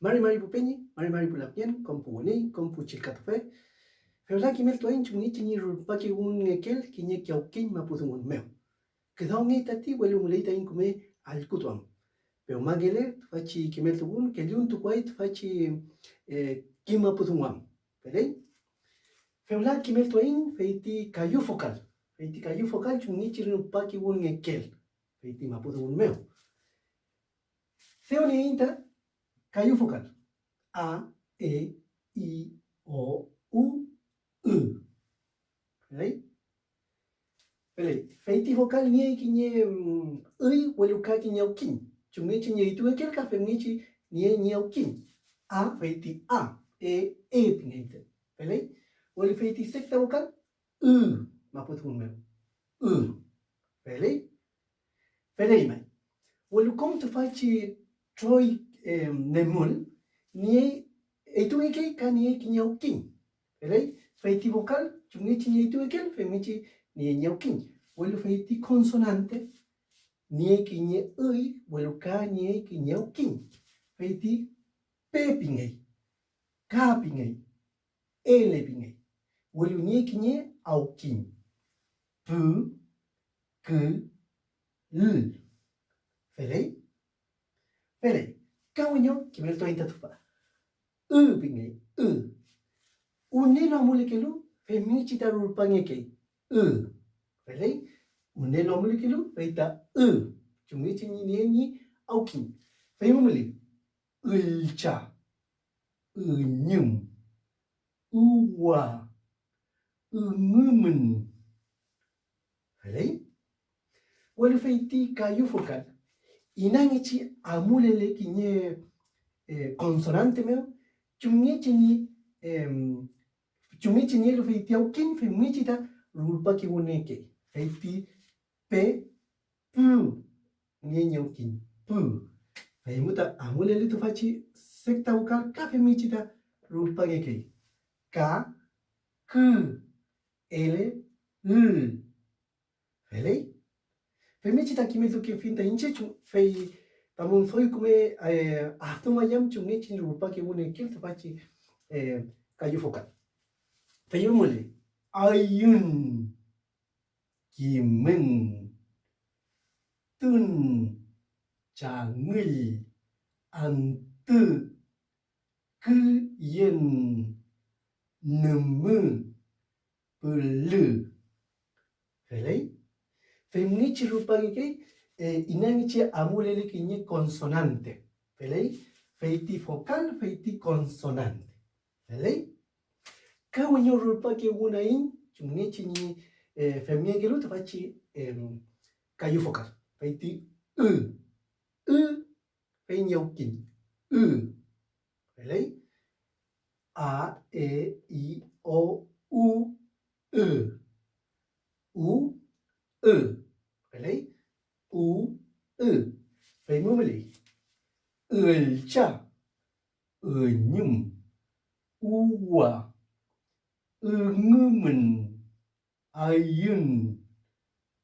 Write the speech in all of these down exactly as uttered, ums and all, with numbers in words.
Mari mari pu peñi, mari mari pu lamngen, kom pu weni, kom pu chillkatufe. Fewla kimeltuaiñ chumngechi ñi rulpakewünngekeel kiñe kawkiñ mapu dungun mew. Küdawngey tati, welu müley taiñ küme allkütuam. Pewmangele tüfachi kimeltuwün, kelluntukuay tüfachi, eh, kim mapu dungu am. Feley. Fewla kimeltuaiñ feyti kayu fokal, feyti kayu fokal chumngechi rulpakewünngekeel feyti mapu dungun mew. Dew nieiñ ta kayu fokal: a, e, i, o, u, ü. Feley. Feley. Feyti fokal niey kiñe, mm, üy, welu ka kiñe awkiñ. Chumngechi ñi üytuwekeel ka femngechi niey ñi awkiñ. A, feyti a, e, e pingey ta. Feley. Welu feyti sekta fokal, ü, mapu dungun mew. Ü. Feley. Feley may. Welu kom tüfachi troy, em, nemül niey, üytuwekey ka niey kiñe awkiñ. Feley, feyti vokal chumngechi ñi üytuwekeel, femngechi niey ñi awkiñ. Welu feyti konsonante niey kiñe üy, welu ka niey kiñe awkiñ. Feyti pe pingey, ka pingey, ele pingey, welu niey kiñe awkiñ. Pü, kü, lü. Feley. Feley. Ka wiño kimeltuaiñ ta tüfa. Ü pingey, ü. Wünelu amulekelu, femngechi ta rulpangekey. Ü. Feley. Wünelu amulekelu, fey ta ü. Chumngechi ñi nieel ñi awkiñ. Fey müley. Üllcha, üñüm, uwa, üngümün. Feley. Welu feyti kayu fokal inangechi amulele kiñe, eh, konsonante mew, chumngechi ñi, em, chumngechi nielu feyti awkiñ, femngechi ta rulpakewünngekey. Feyti pe, pü, niey ñi awkiñ, pü. Feymew ta amulele tüfachi sekta vokal ka femngechi ta rulpangekey. Ka, kü, ele, ül. Feley. Femngechi ta kimeltukefiñ ta iñche chu-, fey tamün doy küme, eh, adümayam chumngechi ñi rulpakewünngekeel tüfachi, eh, kayu fokal. Fey müley, ayün, kimün, tün, changüll, antü, küyen, nümü, pülü. Feley. Femngechi rulpangekey, eh, inangechi amulele kiñe konsonante. Feley. Feyti fokal, feyti konsonante. Feley. Ka wiño rulpakewünaiñ chumngechi ñi, eh, femngekelu tüfachi, em, kayu fokal. Feyti ü, ü, fey ñi awkiñ, ü. Feley. A, e, i, o, u, ü. U, ü. Feley. U, ü. Feymew müley. Üllcha, üñüm, uwa, üngümün, ayün,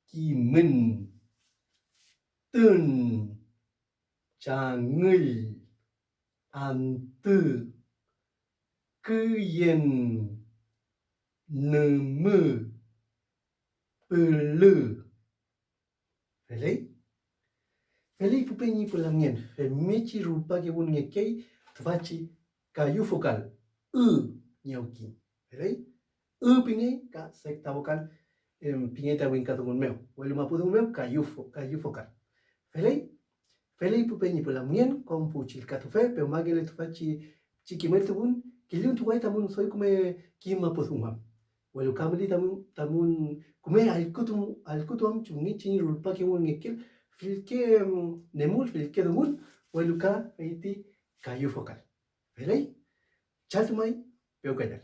kimün, tün, changüll, antü, küyen, nümü, pülü. Feley. Feley pu peñi pu lamngen, femngechi rulpakewünngekey tüfachi kayu fokal, ü ñi awkiñ. Feley. Ü pingey ka sekta vokal, em, pingey ta wingkadungun mew, welu mapudungun mew kayu fo-, kayu fokal. Feley. Feley pu peñi pu lamngen, kom pu chillkatufe, pewmangele tüfachi chi kimeltuwün, kelluntukuay tamün doy küme kim mapudungun am. Welu ka müley tamün, tamün küme allkütu-, allkütuam chumngechi ñi rulpakewünngekeel fillke, em, nemül, fillke dungun, welu ka feyti kayu fokal. Feley, chaltumay, pewkallal.